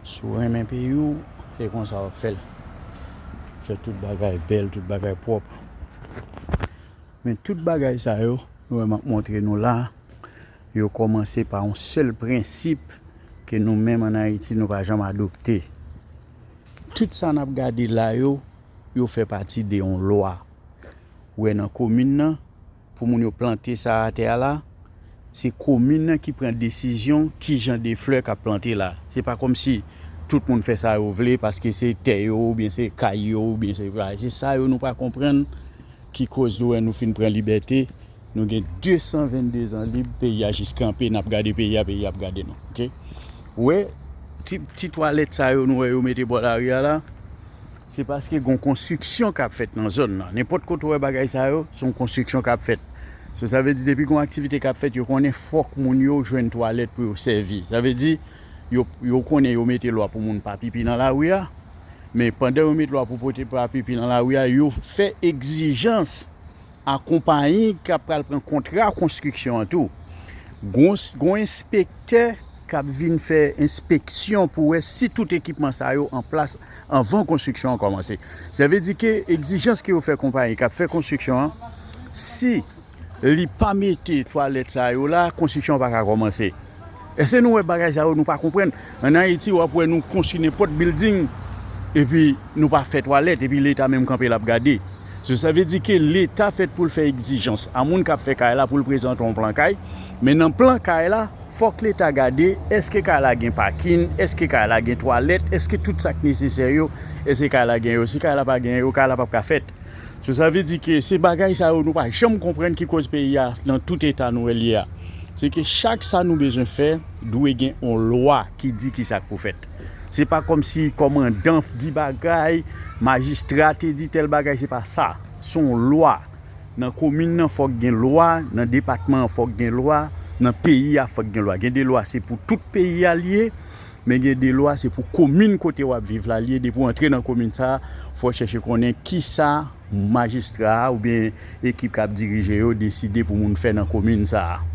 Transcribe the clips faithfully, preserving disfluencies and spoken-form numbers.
Si w renmen peyi w, se konsa w ap fè l. Fè tout bagay bèl, tout bagay pwòp. Men tout bagay sa yo, nou wè m ap montre nou la, yo kòmanse pa yon sèl prensip ke nou menm ann Ayiti, nou pa janm adopte. Tout sa n ap gade la yo, yo fè pati de yon lwa. Ou wè nan komin nan, pou moun yo plante sa atè a la, se komin nan ki pran desizyon ki jan de flè k ap plante la. Se pa kòmsi tout moun fè sa yo vle paske se tè yo oubyen se kay yo oubyen se, se sa yo nou pa konprann ki koz nou wè nou fin pran libète. Nou gen de san vennde zan lib, peyi a jis kanpe, n ap gade peyi a, peyi a ap gade nou. Oke? Ou wè, ti, ti twalèt sa yo nou wè yo mete bò lari a la, se paske gon konstriksyon k ap fèt nan zòn nan. Nenpòt kote ou wè bagay sa yo, se yon konstriksyon k ap fèt. So, sa vle di, depi gon aktivite k ap fèt, yo konnen fòk moun yo jwenn twalèt pou yo sèvi. Sa vle di, yo, yo konnen yo mete lwa pou moun pa pipi nan lari a, men pandan yo met lwa pou pote pa pipi nan lari a, yo fè egzijans a konpayi k ap pral pran kontra konstriksyon an tou. Gon, gon enspektè k ap vin fè enspeksyon pou wè si tout ekipman sa yo an plas anvan konstriksyon an kòmanse. Sa vle di ke egzijans ke yo fè konpayi k ap fè konstriksyon an, si li pa mete twalèt sa yo la, konstriksyon an pa ka kòmanse. Èske nou wè bagay sa yo nou pa konprann? Ann Ayiti, w ap wè nou konstwi nenpòt bilding, epi nou pa fè twalèt, epi Leta menm kanpe l ap gade. So, sa vle di ke Leta fèt pou l fè egzijans a moun k ap fè kay la pou l prezante yon plan kay. Men nan plan kay la, fòk Leta gade, èske kay la gen pakin, èske kay la gen twalèt, èske tout sa k nesesè yo, èske kay la gen yo. Si kay la pa gen yo, kay la p ap ka fèt. So, sa vle di ke se bagay sa yo nou pa janm konprann ki koz peyi a nan tout eta nou wè l ye a. Se ke chak sa nou bezwen fè, dwe gen yon lwa ki di ki sa k pou fèt. Se pa kòmsi kòmandan di bagay, majistra te di tèl bagay, se pa sa. Se yon lwa. Nan komin nan, fòk gen lwa, nan depatman an, fòk gen lwa, nan peyi a, fòk gen lwa. Gen de lwa, se pou tout peyi a l ye, men gen de lwa, se pou komin kote w ap viv la l ye. Depi w antre nan komin sa a, fò w chèche konnen ki sa majistra a oubyen ekip k ap dirije yo deside pou moun fè nan komin sa a.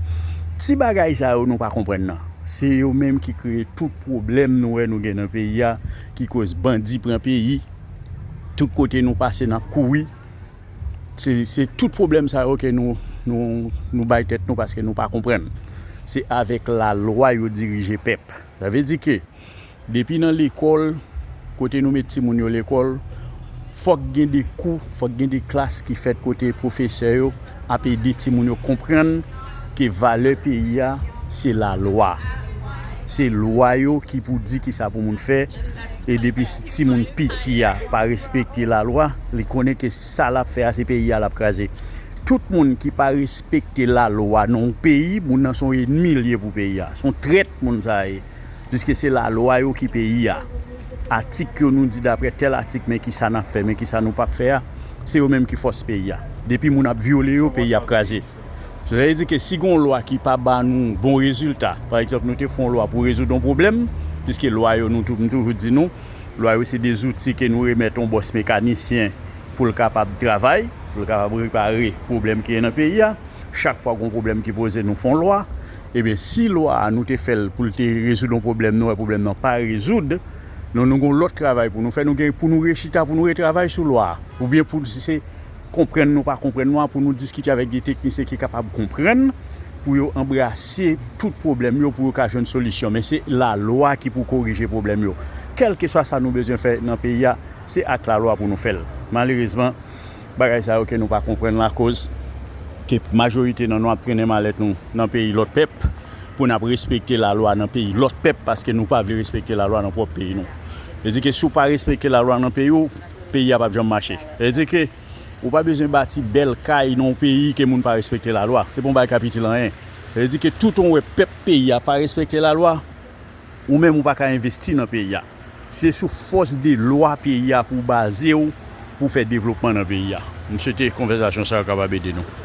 Ti bagay sa yo nou pa konprann nan. Se yo menm ki kreye tout pwoblèm nou wè nou gen nan peyi a, ki koz bandi pran peyi. Tout kote nou pase, n ap kouri. Se, se tout pwoblèm sa yo ke nou, nou, nou bay tèt nou paske nou pa konprann. Se avèk lalwa yo dirije pèp. Sa vle di ke depi nan lekòl, kote nou met timoun yo lekòl, fòk gen de kou, fòk gen de klas ki fèt kote pwofesè yo ap ede timoun yo konprann ke valè peyi a, se lalwa. Se lwa yo ki pou di ki sa pou moun fè. E depi s-, timoun piti a pa respekte lalwa, li konnen ke sa l ap fè a, se peyi a l ap kraze. Tout moun ki pa respekte lalwa nan yon peyi, moun nan se yon ènmi l ye pou peyi a. Se yon trèt moun sa a ye. Piske se lalwa yo ki peyi a. Atik yo nou di daprè tèl atik, men ki sa n ap fè, men ki sa nou p ap fè a, se yo menm ki fòs peyi a. Depi moun ap vyole yo, peyi ap kraze. Sa vle di ke si gon lwa ki pa ba nou bon rezilta, pa egzanp, nou te fè yon lwa pou rezoud yon pwoblèm, piske lwa yo, nou tou-, m toujou di nou, lwa yo se de zouti ke nou remèt yon bòs mekanisyen pou l kapab travay, pou l kapab repare pwoblèm ki gen nan peyi a. Chak fwa gon pwoblèm ki poze, nou fè yon lwa. Ebyen, si lwa a nou te fè l pou l te rezoud yon pwoblèm, nou wè pwoblèm nan pa rezoud, nou, nou gon lòt travay pou nou fè, nou gen pou nou rechita, pou nou retravay sou lwa a. Oubyen pou se konprann nou pa konprann lwa, pou nou diskite avèk de teknisyen ki kapab konprann, pou yo anbrase tout pwoblèm yo, pou yo ka jwenn solisyon. Men se lalwa ki pou korije pwoblèm yo. Kèlkeswa sa nou bezwen fè nan peyi a, se ak lalwa pou nou fè l. Malerezman, bagay sa yo ke nou pa konprann lakoz ke majorite nan nou ap trennen malèt nou nan peyi lòt pèp, pou n ap respekte lalwa nan peyi lòt pèp, paske nou pa vle respekte lalwa nan pwòp peyi nou. Vle di ke si w pa respekte lalwa nan peyi w, peyi a p ap janm mache. Vle di ke ou pa bezwen bati bèl kay nan yon peyi ke moun pa respekte lalwa. Se pa yon bagay k ap itil anyen. Vle di ke tout on wè pèp peyi a pa respekte lalwa, ou menm ou pa ka envesti nan peyi a. Se sou fòs de lwa peyi a pou w baze w pou w fè devlopman nan peyi a. M swete konvèsasyon sa yo kapab ede nou.